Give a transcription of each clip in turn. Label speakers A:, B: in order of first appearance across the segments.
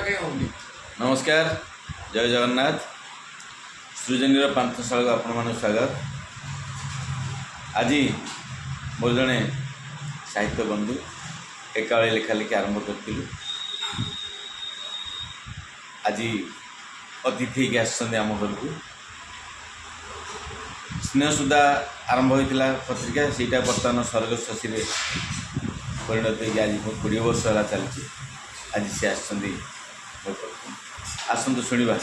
A: କାହିଁ ହେଉନି?
B: ନମସ୍କାର, ଜୟ ଜଗନ୍ନାଥ। ସୃଜନୀର ପାନ୍ଥଶାଳାକୁ ଆପଣମାନଙ୍କୁ ସ୍ୱାଗତ। ଆଜି ମୋର ଜଣେ ସାହିତ୍ୟ ବନ୍ଧୁ, ଏକାବେଳେ ଲେଖାଲେଖି ଆରମ୍ଭ କରିଥିଲୁ, ଆଜି ଅତିଥି ହେଇକି ଆସିଛନ୍ତି ଆମ ଘରକୁ। ସ୍ନେହ ସୁଦ୍ଧା ଆରମ୍ଭ ହୋଇଥିଲା ପତ୍ରିକା, ସେଇଟା ବର୍ତ୍ତମାନ ସ୍ୱର୍ଗଶଶୀରେ ପରିଣତ ହେଇକି ଆଜି 20 ବର୍ଷ ହେଲା ଚାଲିଛି। ଆଜି ସେ ଆସିଛନ୍ତି ମୋ ପାଖକୁ। ଆସନ୍ତୁ ଶୁଣିବା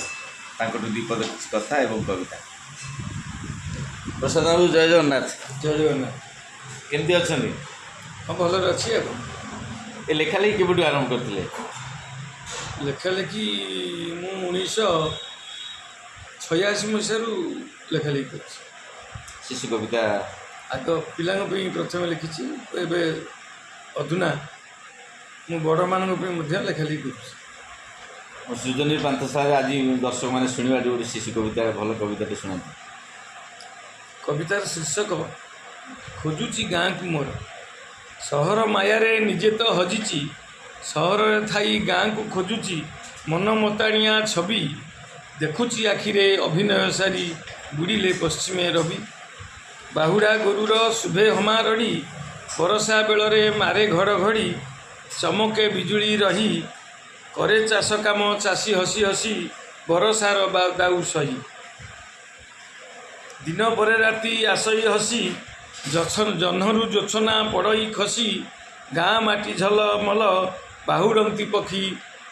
B: ତାଙ୍କଠୁ ଦ୍ୱିପଦ କିଛି କଥା ଏବଂ କବିତା। ପ୍ରସାଦ ବାବୁ, ଜୟ ଜଗନ୍ନାଥ।
A: ଜୟ ଜଗନ୍ନାଥ।
B: କେମିତି ଅଛନ୍ତି?
A: ହଁ, ଭଲରେ ଅଛି। ଆଉ
B: ଏ ଲେଖାଲେଖି କେବେଠୁ ଆରମ୍ଭ କରିଥିଲେ?
A: ଲେଖାଲେଖି ମୁଁ 1986 ମସିହାରୁ ଲେଖାଲେଖି କରିଛି।
B: ଶିଶୁ କବିତା?
A: ଆଗ ପିଲାଙ୍କ ପାଇଁ ପ୍ରଥମେ ଲେଖିଛି। ଏବେ ଅଧୁନା ମୁଁ ବଡ଼ମାନଙ୍କ ପାଇଁ ମଧ୍ୟ ଲେଖାଲେଖି କରୁଛି।
B: ମୋ ସୃଜନୀ ପାନ୍ଥଶାଳାରେ ଆଜି ଦର୍ଶକମାନେ ଶୁଣିବା ଗୋଟେ ଶିଶୁ କବିତା, ଭଲ କବିତାଟେ ଶୁଣାନ୍ତୁ।
A: କବିତାର ଶୀର୍ଷକ ଖୋଜୁଛି ଗାଁକୁ ମୋର। ସହର ମାୟାରେ ନିଜେ ତ ହଜିଛି, ସହରରେ ଥାଇ ଗାଁକୁ ଖୋଜୁଛି। ମନ ମତାଣିଆ ଛବି ଦେଖୁଛି ଆଖିରେ, ଅଭିନୟ ସାରି ବୁଡ଼ିଲେ ପଶ୍ଚିମେ ରବି। ବାହୁଡ଼ା ଗୋରୁର ଶୁଭେ ହମାରଡ଼ି, ବରଷା ବେଳରେ ମାରେ ଘଡ଼ଘଡ଼ି, ଚମକେ ବିଜୁଳି ରହି। କରେ ଚାଷ କାମ ଚାଷୀ ହସି ହସି, ବରଷାର ବା ଦାଉ ସହି। ଦିନ ପରେ ରାତି ଆସଇ ହସି, ଜହ୍ନରୁ ଜୋଛନା ପଡ଼ଇ ଖସି। ଗାଁ ମାଟି ଝଲମଲ, ବାହୁଡ଼ନ୍ତି ପକ୍ଷୀ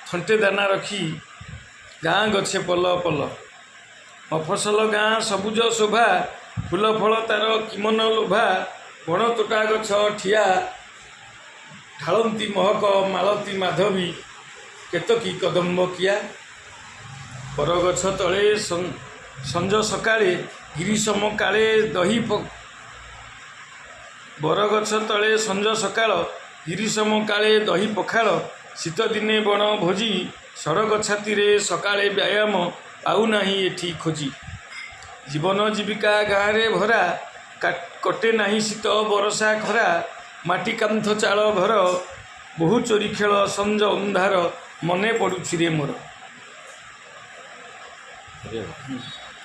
A: ଥଣ୍ଟେ ଦାନା ରଖି, ଗାଁ ଗଛେ ପଲ ପଲ। ମଫସଲ ଗାଁ ସବୁଜ ଶୋଭା, ଫୁଲ ଫଳ ତାର କି ମନ ଲୋଭା। ବଣ ତୋଟା ଗଛ ଠିଆ, ଢାଳନ୍ତି ମହକ ମାଳତୀ ମାଧବୀ, କେତକୀ କଦମ୍ବ କିଆ। ବରଗଛ ତଳେ ସଞ୍ଜ ସକାଳେ ଗିରିଶମ କାଳେ ଦହି ବରଗଛ ତଳେ ସଞ୍ଜ ସକାଳ ଗିରିଶମ କାଳେ ଦହି ପଖାଳ। ଶୀତ ଦିନେ ବଣ ଭୋଜି, ସଡ଼କ ଛାତିରେ ସକାଳେ ବ୍ୟାୟାମ, ପାଉନାହିଁ ଏଠି ଖୋଜି। ଜୀବନ ଜୀବିକା ଗାଁରେ ଭରା, କଟେ ନାହିଁ ଶୀତ ବରଷା ଖରା। ମାଟି କାନ୍ଥ ଚାଳ ଘର, ବହୁ ଚୋରି ଖେଳ ସଞ୍ଜ ଅନ୍ଧାର, ମନେ ପଡ଼ୁଛି ରେ ମୋର।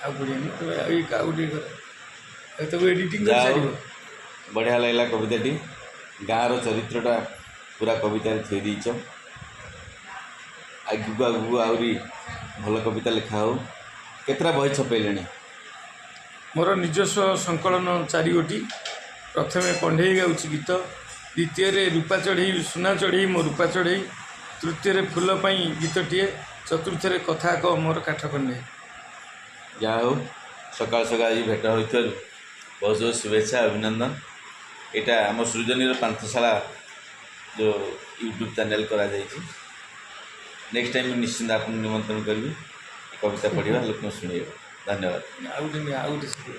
A: ଆଉ ପଡ଼ିବନି ତମେ, ଆଉ ଆଉ ଟିକେ କର। ଆଉ ତାକୁ ଏଡ଼ିଟିଂ କରି
B: ଯାହା ହଉ,
A: ଛାଡ଼ିବ।
B: ବଢ଼ିଆ ଲାଗିଲା କବିତାଟି। ଗାଁର ଚରିତ୍ରଟା ପୁରା କବିତାରେ ଥୋଇ ଦେଇଛ। ଆଗକୁ ଆଗକୁ ଆହୁରି ଭଲ କବିତା ଲେଖା ହଉ। କେତେଟା ବହି ଛପେଇଲେଣି?
A: ମୋର ନିଜସ୍ୱ ସଂକଳନ ଚାରି ଗୋଟି। ପ୍ରଥମେ କଣ୍ଢେଇ ଗାଉଛି ଗୀତ, ଦ୍ୱିତୀୟରେ ରୂପା ଚଢ଼େଇ ସୁନା ଚଢ଼େଇ ମୋ ରୂପା ଚଢ଼େଇ, ତୃତୀୟରେ ଫୁଲ ପାଇଁ ଗୀତଟିଏ, ଚତୁର୍ଥରେ କଥା କହ ମୋର କାଠ କଣ୍ଢେଇ।
B: ଯାହା ହଉ, ସକାଳ ସକାଳ ଆଜି ଭେଟ ହୋଇଥିବାରୁ ବହୁତ ବହୁତ ଶୁଭେଚ୍ଛା, ଅଭିନନ୍ଦନ। ଏଇଟା ଆମ ସୃଜନୀର ପାନ୍ଥଶାଳା ଯେଉଁ ୟୁଟ୍ୟୁବ୍ ଚ୍ୟାନେଲ୍ କରାଯାଇଛି। ନେକ୍ସଟ ଟାଇମ୍ ମୁଁ ନିଶ୍ଚିନ୍ତ ଆପଣଙ୍କୁ ନିମନ୍ତ୍ରଣ କରିବି, କବିତା ପଢ଼ିବା, ଲୋକଙ୍କୁ ଶୁଣାଇବା। ଧନ୍ୟବାଦ।
A: ଆଉ ଗୋଟେ ନିଅ, ଆଉ ଗୋଟେ ଶିଖିବ।